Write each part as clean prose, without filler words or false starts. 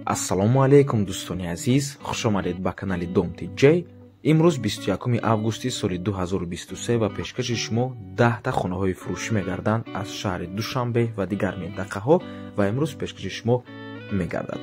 Ассалому алайкум дӯстони азиз, хуш омадед ба канали Дом TJ. Имрӯз 21 августи соли 2023 ва пешкаши шумо 10 та хонаҳои фурӯшӣ мегарданд аз шаҳри Душанбе ва дигар минтақаҳо ва имрӯз пешкаши шумо мегардад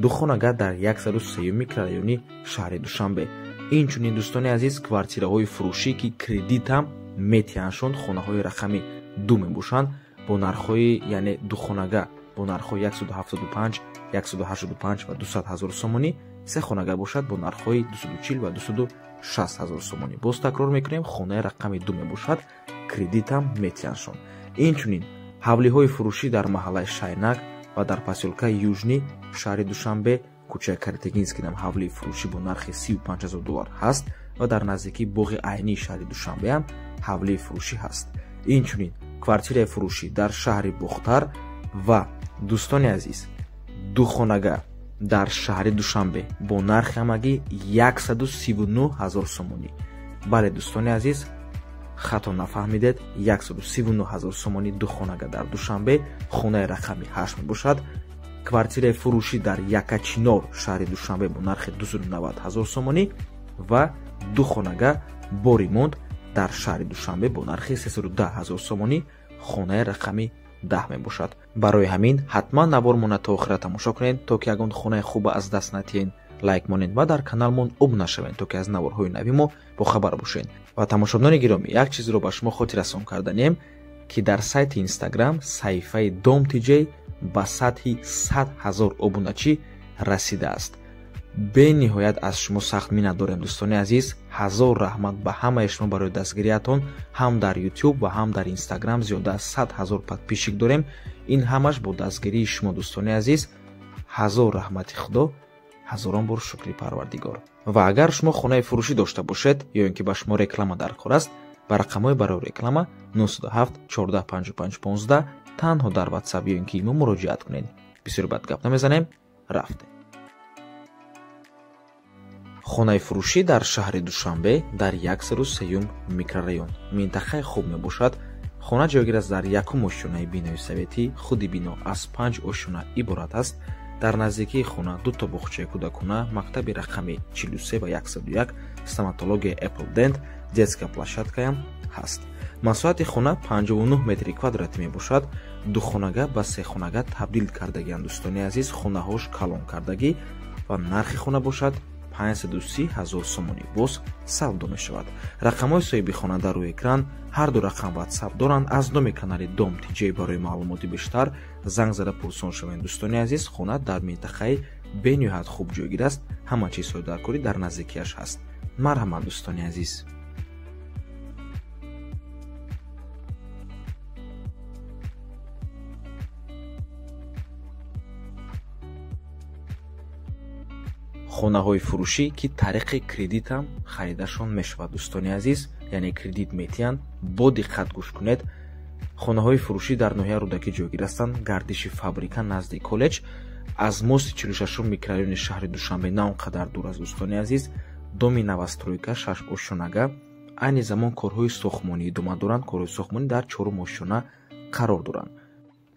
ду хонага дар 103 микрорайони шаҳри Душанбе. Инчунин дӯстони азиз, квартираҳои фурӯшӣ ки кредитам метиҳандшон хонаҳои рақами 2 мебошанд бо нархҳои, яъне ду хонага бо нархҳои 175, 185 ва 200 ҳазор сомонӣ, се хонага бошад бо нархҳои 240 ва 260 ҳазор сомонӣ. Боз такрор мекунем, хонаи рақами 2 мебошад, кредитам метиҳандшон. Инчунин ҳавлиҳои фурӯшӣ дар маҳаллаи Шайнак ва дар посёлкаи Южный шаҳри Душанбе, кӯчаи Каратегинский ҳам ҳавлии фурӯшӣ бо нархи 35 ҳазор доллар ҳаст ва дар наздикии боғи Айнии шаҳри Душанбе ҳам ҳавлии фурӯшӣ ҳаст. Инчунин квартираи фурӯшӣ дар шаҳри Бохтар ва дӯстони азиз, ду хонага дар шаҳри Душанбе бо нархи ҳамагӣ 139 ҳазор сомонӣ. Бале дӯстони азиз, хато нафаҳмидед, 139 ҳазор сомонӣ ду хонага дар Душанбе, хонаи рақами 8 мебошад. Квартираи фурӯшӣ дар Якачинор шаҳри Душанбе бо нархи 290 ҳазор сомонӣ ва ду хонага бо ремонт дар шаҳри Душанбе бо нархи 310 ҳазор сомонӣ, хонаи рақами 10 мебошад. Барои ҳамин ҳатман навормона то охира тамошо кунед, то ки ягон хонаи хуба аз даст натиҳед, лайк монед ва дар каналмон обуна шавед, то ки аз наворҳои нави мо бохабар бошед. Ва тамошобинони гиромӣ, як чизро ба шумо хотиррасон карданем, ки дар сайти Инстаграм саҳифаи Дом TJ ба сатҳи 100 ҳазор обуначӣ расидааст. Бениҳоят аз шумо сахт миннатдорем дӯстони азиз. Ҳазор раҳмат ба ҳамаи шумо барои дастгириятон. Ҳам дар YouTube ва ҳам дар Instagram зиёда аз 100 ҳазор подписчик дорем. Ин ҳамаш бо дастгирии шумо дӯстони азиз. Ҳазор раҳмати Худо, ҳазорон бор шукри Парвардигор. Ва агар шумо хонаи фурӯшӣ дошта бошед ё ин ки ба шумо реклама дар кор аст, ба рақамҳои барои реклама 907 14 55 15 танҳо дар WhatsApp ё ин ки имо муроҷиат кунед. Бисёр бад гап намезанем, рафтем. Хонаи фурӯшӣ дар шаҳри Душанбе дар 103 микрорайон, минтақаи хуб мебошад. Хона ҷойгир аст дар якум ошёнаи бинои советӣ. Худи бино аз 5 ошёна иборат аст. Дар наздикии хона дуто боғчаи кӯдакона, мактаби рақами 43 ва 101, стоматология Apple Dent, детская площадкаям ҳаст. Масоҳати хона 59 метри квадратӣ мебошад. Ду хонага ба се хонага табдил кардагианд дӯстони азиз, хонаҳош калон кардагӣ ва нархи хона бошад 530 ҳазор сомонӣ, боз савдо мешавад. Рақамҳои соҳиби хона дар рӯи экран, ҳар ду рақам WhatsApp доранд. Аз номи канали Дом TJ барои маълумоти бештар занг зада пурсон шавед дӯстони азиз. Хона дар минтақаи бениҳоят хуб ҷойгир аст, ҳама чизҳои даркорӣ дар наздикиаш ҳаст. Марҳамат дӯстони азиз. Хонаҳои фурӯшӣ ки тариқи кредитам харидашон мешавад дӯстони азиз, яъне кредит метиҳанд. Бо диққат гӯш кунед. Хонаҳои фурӯшӣ дар ноҳияи Рӯдакӣ ҷойгир ҳастанд, гардиши фабрика назди коллеҷ, аз мости 46 микрорайони шаҳри Душанбе на он қадар дур аст дӯстони азиз. Доми новостройка 6 ошёнага. Айни замон корҳои сохтмонӣ идома доранд. Корҳои сохтмонӣ дар 4 ошёна қарор доранд.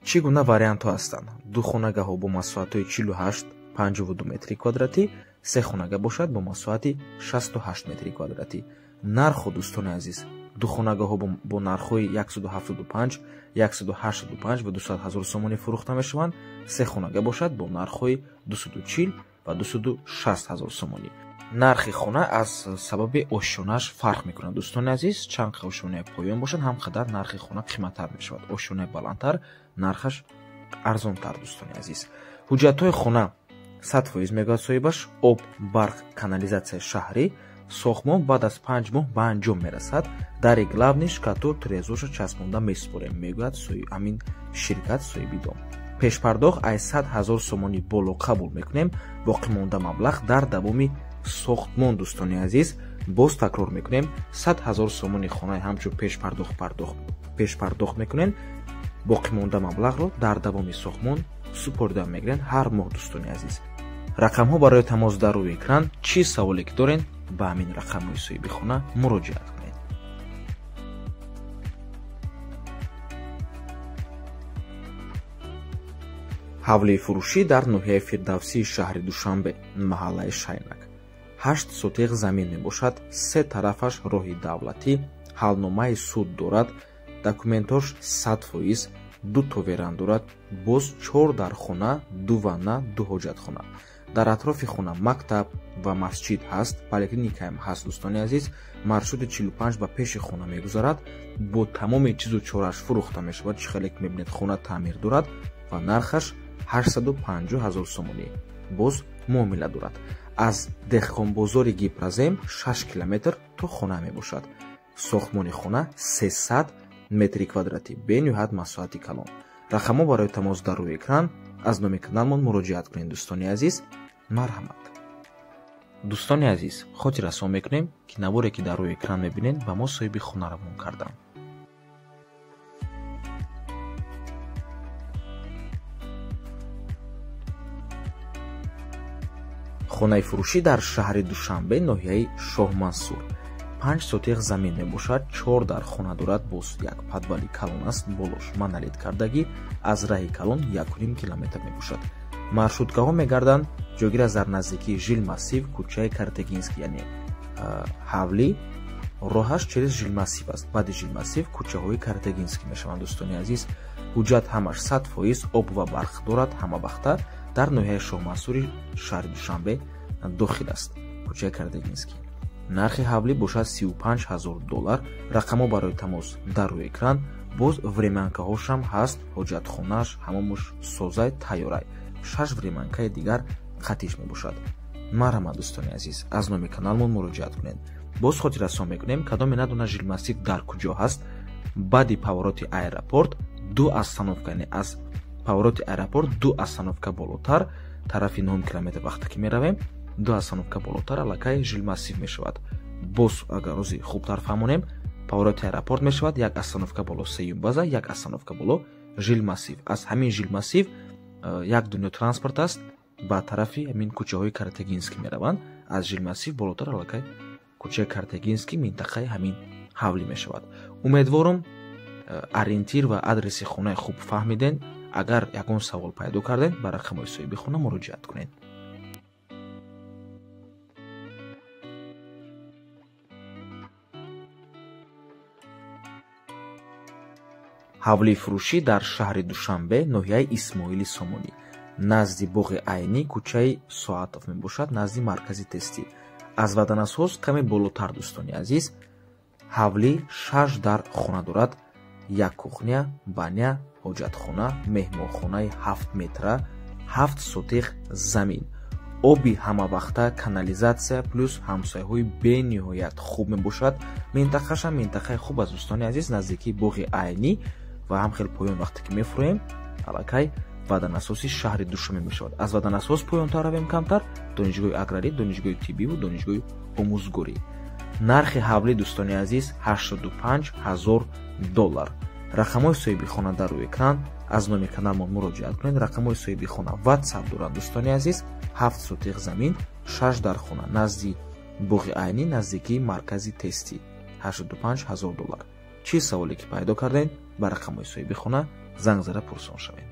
Чӣ гуна вариантҳо ҳастанд? Ду хонагаҳо бо масоҳатҳои 48, 52 метри квадратӣ, се хонага бошад бо масоҳати 68 метри квадратӣ. Нархҳо дӯстони азиз, ду хонагаҳо бо нархҳои 175, 185 ва 200 ҳазор сомонӣ фурӯхта мешаванд. Се хонага бошад бо нархҳои 240 ва 260 ҳазор сомонӣ. Нархи хона аз сабаби ошёнааш фарқ мекунад дӯстони азиз. Чанд қа ошёнаи поён бошад, ҳам қадар нархи хона қиматтар мешавад. Ошёнаи баландтар нархаш арзонтар дӯстони азиз. Ҳуҷҷатҳои хона 100% мегӯяд соҳибаш. Об, барқ, канализатсияи шаҳрӣ. Сохтмон баъд аз 5 моҳ ба анҷом мерасад. Дари главный шкатур трезоша часпонда месупорем, мегӯяд ҳамин ширкат соҳиби дом. Пешпардохт аз 100 ҳазор сомонӣ боло қабул мекунем. Боқимонда маблағ дар давоми сохтмон дӯстони азиз. Боз такрор мекунем, 100 ҳазор сомони хонаи ҳамчун пешпардохт мекунем. Боқимонда маблағро дар давоми сохтмон супорида мегиранд ҳар моҳ дӯстони азиз. Рақамҳо барои тамос дар рӯи экран. Чӣ саволе ки доред, ба ҳамин рақамҳои соҳиби хона муроҷиат кунед. Ҳавлии фурӯшӣ дар ноҳияи Фирдавсии шаҳри Душанбе, маҳаллаи Шайнак. 8 сотиғ замин мебошад, 3 тарафаш роҳи давлатӣ, ҳалномаи суд дорад, документош 100%, 2 то веранд дорад, боз 4 дархона, 2 ванна, 2 ҳоҷатхона. Дар атрофи хона мактаб ва масҷид ҳаст, поликлиникаам ҳаст. Дӯстони азиз, маршрути 45 ба пеши хона мегузарад, бо тамоми чизу чораш фурӯхта мешавад. Чӣ хеле ки мебинед, хона таъмир дорад ва нархаш 850 000 сомонӣ. Боз муомила дорад. Аз деҳқонбозори Гипрозем 6 километр то хона мебошад. Сохтмони хона 300 метри квадратӣ, бениҳоят масоҳати калон. Рақамҳо барои тамос дар рӯи экран. Аз номи каналмон муроҷиат кунед, дӯстони азиз. Марҳамат. Дӯстони азиз, хотиррасон мекунем, ки наворе ки дар рӯи экран мебинед, ба мо соҳиби хона равон карданд. Хонаи фурӯшӣ дар шаҳри Душанбе, ноҳияи Шоҳмансур. 5 сотиғ замин мебошад, 4 дар хона дорад, боз як подвали калон аст, болош монолит кардагӣ, аз раҳи калон 1,5 километр мебошад. Маршруткаҳо мегарданд, ҷойгир аст дар наздикии Жилмассив, кӯчаи Картегинский, яъне ҳавлӣ роҳаш через Жилмассив аст. Баъди Жилмассив кӯчаҳои Картегинский мешаванд. Дӯстони азиз, ҳуҷҷат ҳамаш 100%, об ва барқ дорад, ҳама вақта дар ноҳияи Шоҳмансури шаҳри Душанбе дохил аст, кӯчаи Картегинский. Нархи ҳавлӣ бошад 35 000 доллар. Рақамҳо барои тамос дар рӯи экран. Боз времянкаҳошам ҳаст, ҳоҷатхонааш ҳамамуш созай тайёрай. 6 времянкаи дигар қатиш мебошад. Марҳамат, дӯстони азиз, аз номи каналмон муроҷиат кунед. Боз хотиррасон мекунем, кадоме надона Жилмассив дар куҷо ҳаст. Баъди повороти аэропорт 2 остановка, яъне аз повороти аэропорт 2 остановка болотар, тарафи 9 километр вақте ки меравем, 2 остановка болотар аллакай Жилмассив мешавад. Боз агар рӯзи хубтар фаҳмонем, повороти аэропорт мешавад, 1 остановка боло сеюм база, 1 остановка боло Жилмассив. Аз ҳамин Жилмассив як дунё транспорт аст, ба тарафи ҳамин кӯчаҳои Картегинский мераванд. Аз Жилмассив болотар аллакай кӯчаи Картегинский минтақаи ҳамин ҳавлӣ мешавад. Умедворам ориентир ва адреси хонаи хуб фаҳмиден. Агар ягон савол пайдо карден, ба рақамҳои соҳиби хона муроҷиат кунед. Ҳавлии фурӯшӣ дар шаҳри Душанбе, ноҳияи Исмоили Сомонӣ, назди боғи Айнӣ, кӯчаи Соатов мебошад, назди маркази тестӣ. Аз Ватанасоз каме болотар, дӯстони азиз, ҳавлӣ 6 дар хона дорад, 1 кухня, баня, ҳоҷатхона, меҳмонхонаи 7 метра, 7 сотиғ замин, оби ҳамавақта, канализатсия, плюс ҳамсояҳои бениҳоят хуб мебошад. Минтақашам минтақаи хуб аст, дӯстони азиз, наздикии боғи Айнӣ ва ҳам хел поён вақте ки мефурӯем, аллакай Ваданасоси шаҳри Душанбе мешавад. Аз Ваданасос поёнтар равем камтар, донишгоҳи аграрӣ, донишгоҳи тиббиву донишгоҳи омӯзгорӣ. Нархи ҳавлӣ, дӯстони азиз, 85 000 доллар. Рақамҳои соҳиби хона дар рӯи экран. Аз номи каналмон муроҷиат кунед. Рақамҳои соҳиби хона WhatsApp доранд, дӯстони азиз. 7 сотиғ замин, 6 дар хона, назди боғи Айнӣ, наздикии маркази тестӣ. 85 000 доллар. Чӣ саволе ки пайдо кардем, ба рақамҳои соҳиби хона занг зада пурсон шавед.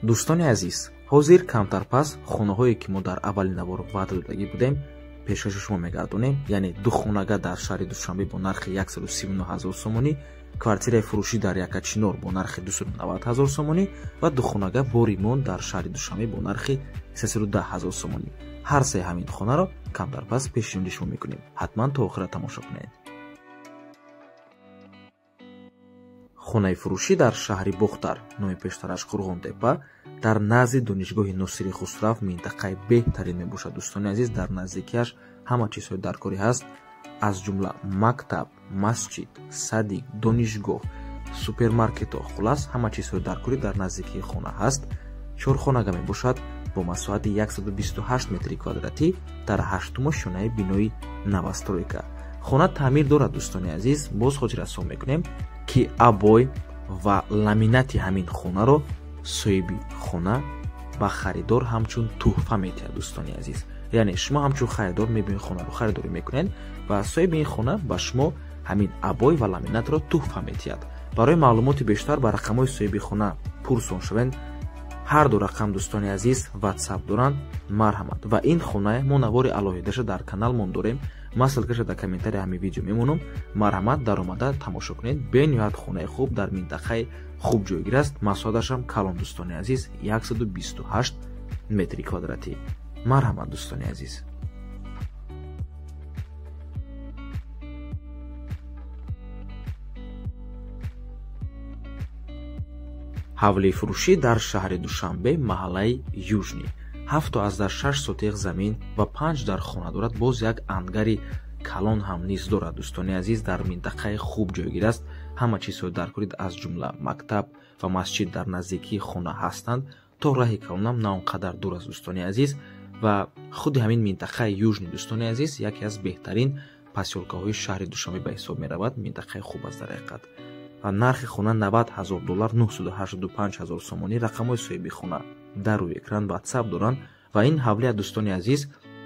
Дӯстони азиз, ҳозир камтар пас хонаҳое ки мо дар аввали навор ваъда додагӣ будем, пешкаши шумо мегардонем. Яъне 2 хонага дар шаҳри Душанбе бо нархи 139 000 сомонӣ, квартираи фурӯшӣ дар Якачинор бо нархи 290 000 сомонӣ ва 2 хонага бо ремонт дар шаҳри Душанбе бо нархи 310 000 сомонӣ. Ҳар се ҳамин хонаро камтар пас пешниҳоди шумо мекунем. Ҳатман то охира тамошо кунед. Хонаи фурӯшӣ дар шаҳри Бохтар, номи пештараш Қурғонтепа, дар назди донишгоҳи Носири Хусрав, минтақаи беҳтарин мебошад. Дӯстони азиз, дар наздикиаш ҳама чизҳои даркорӣ ҳаст, аз ҷумла мактаб, масҷид, садик, донишгоҳ, супермаркетҳо, хулас ҳама чизҳои даркорӣ дар наздикии хона ҳаст. 4 хонага мебошад бо масоҳати 128 метри квадратӣ дар 8-умо шонаи бинои новостройка. Хона таъмир дорад, дӯстони азиз. Боз хотиррасон мекунем, ки обой ва ламинати ҳамин хонаро соҳиби хона ба харидор ҳамчун туҳфа метиҳад, дӯстони азиз. Яъне шумо ҳамчун харидор мебинед, хонаро харидорӣ мекунед ва соҳиби ин хона ба шумо Ҳамин обой ва ламинатро туҳфа метиҳад. Барои маълумоти бештар ба рақамҳои соҳиби хона пурсон шавед. Ҳар ду рақам, дӯстони азиз, WhatsApp доранд. Марҳамат. Ва ин хона мо навори алоҳидаша дар каналмон дорем. Ман ссылкаша дар комментарии ҳамин видео мемонам. Марҳамат, даромада тамошо кунед. Бениҳоят хонаи хуб дар минтақаи хуб ҷойгир аст. Масоҳаташам калон, дӯстони азиз, 128 метри квадратӣ. Марҳамат, дӯстони азиз. Ҳавлии фурӯшӣ дар шаҳри Душанбе, маҳаллаи Южный. 7,6 сотиқ замин ва 5 дар хона дорад. Боз як ангари калон ҳам низ дорад, дӯстони азиз. Дар минтақаи хуб ҷойгир аст. Ҳама чизҳои даркорид, аз ҷумла мактаб ва масҷид дар наздикии хона ҳастанд. То раҳи калонам на он қадар дур аст, дӯстони азиз. Ва худи ҳамин минтақаи Южный, дӯстони азиз, яке аз беҳтарин посёлкаҳои шаҳри Душанбе ба ҳисоб меравад. Минтақаи хуб аст дар ҳақиқат. Ва нархи хона $90,000, 985,000 сомонӣ. Рақамҳои соҳиби хона дар рӯи экран WhatsApp доранд. Ва ин ҳавлия, дӯстони азиз,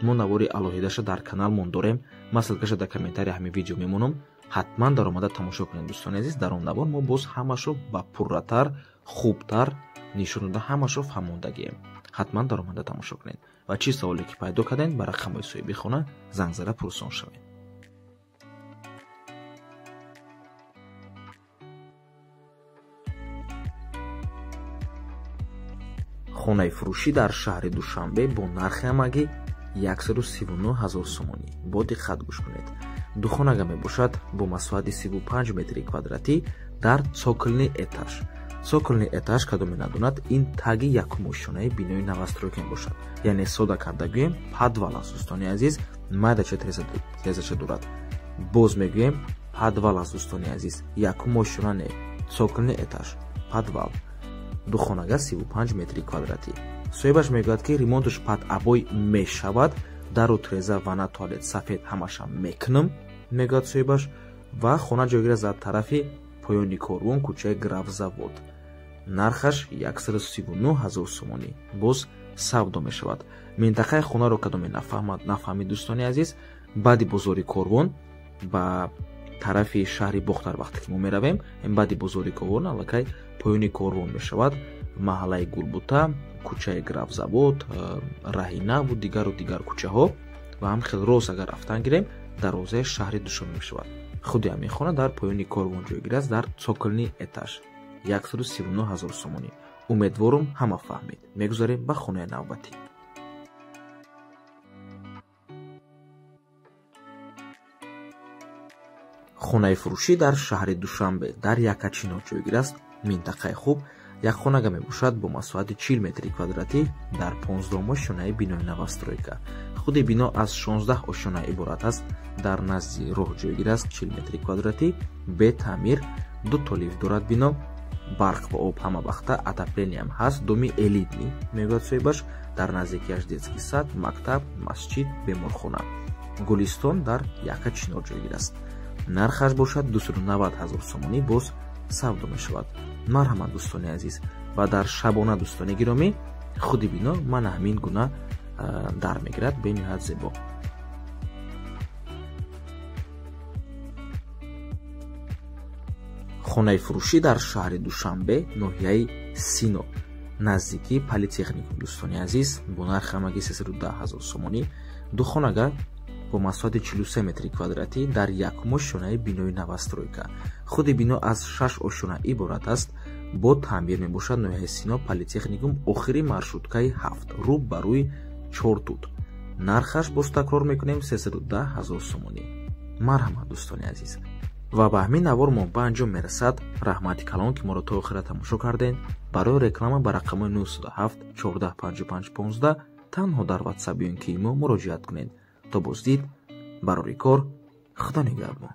мо навори алоҳидаша дар каналмон дорем. Ман ссылкаша дар комментарии ҳамин видео мемонам. Ҳатман даромада тамошо кунед, дӯстони азиз. Дар он навор мо боз ҳамашро ба пурратар, хубтар нишон дода, ҳамашро фаҳмондагием. Ҳатман даромада тамошо кунед. Ва чӣ саволе ки пайдо кардед, ба рақамҳои соҳиби хона занг зада пурсон шавед. Хонаи фурӯшӣ дар шаҳри Душанбе бо нархи ҳамагӣ 139,000 сомонӣ. Бо диққат гӯш кунед. Духонага мебошад бо масоҳати 35 метри квадратӣ дар цокольный этаж. Цокольный этаж, кадоме надонад, ин таги якумошонаи бинои новостройка мебошад. Яъне сода карда гӯем, подвал аст, дӯстони азиз. Майдача трезача дорад. Боз мегӯем, подвал аст, дӯстони азиз. Якумошона не, цокольный этаж, подвал. Духонага 35 метри квадратӣ. Соҳибаш мегӯяд, ки ремонташ под обой мешавад, дару треза, ванна, туалет сафед ҳамаша мекунам, мегӯяд соҳибаш. Ва хона ҷойгир аст дар тарафи поёни корвон, кӯчаи Графзавод. Нархаш 139,000 сомонӣ. Боз савдо мешавад. Минтақаи хонаро кадоме нафаҳмид, дӯстони азиз, баъди бозори корвон ба тарафи шаҳри Бохтар вақте ки мо меравем, баъди бозори корвон аллакай поёни корвон мешавад. Маҳаллаи Гулбута, кӯчаи Графзавод, раҳи наву дигару дигар кӯчаҳо. Ва ҳам хел рост агар рафтан гирем, дарвозаи шаҳри Душанбе мешавад. Худи ҳамин хона дар поёни корвон ҷойгир аст, дар цокольный этаж. 139,000 сомонӣ. Умедворум ҳама фаҳмид. Мегузарем ба хонаи навбатӣ. Хонаи фурӯшӣ дар шаҳри Душанбе дар Якачино ҷойгир аст. Минтақаи хуб. Як хонага мебошад бо масоҳати 40 метри квадратӣ дар 15 ошёнаи бинои новостройка. Худи бино аз 16 ошёна иборат аст. Дар назди роҳ ҷойгир аст, 40 метри квадратӣ, бетаъмир, ду то лифт дорад бино, барқ ва об ҳама вақта, отоплениям ҳаст, доми элитный мегӯяд соҳибаш. Дар наздикиаш детский сад, мактаб, масҷид, беморхона. Гулистон дар Якачино ҷойгир аст. Нархаш бошад 290,000 сомонӣ, боз савдо мешавад. Марҳамат, дӯстони азиз. Ва дар шабона, дӯстони гиромӣ, худи бино мана ҳамин гуна дар мегирад, бениҳоят зебо. Хонаи фурӯшӣ дар шаҳри Душанбе, ноҳияи Сино, наздикии политехникум, дӯстони азиз, бо нархи ҳамагӣ 310,000 сомонӣ. Духонага бо масоҳати 43 метри квадратӣ дар якум ошёнаи бинои новостройка. Худи бино аз 6 ошёна иборат аст, бо таъмир мебошад. Ноҳияи Сино, политехникум, охири маршруткаи 7, рӯ ба рӯи Чортут. Нархаш, боз такрор мекунем, 310,000 сомонӣ. Марҳамат, дӯстони азиз. Ва ба ҳамин навор мо ба анҷом мерасад. Раҳмати калон, ки моро то охира тамошо кардед. Барои реклама ба рақамҳои 907 14 55 15 танҳо дар WhatsApp ё ин ки имо муроҷиат кунед. То боздид, барори кор, Худо нигаҳбон.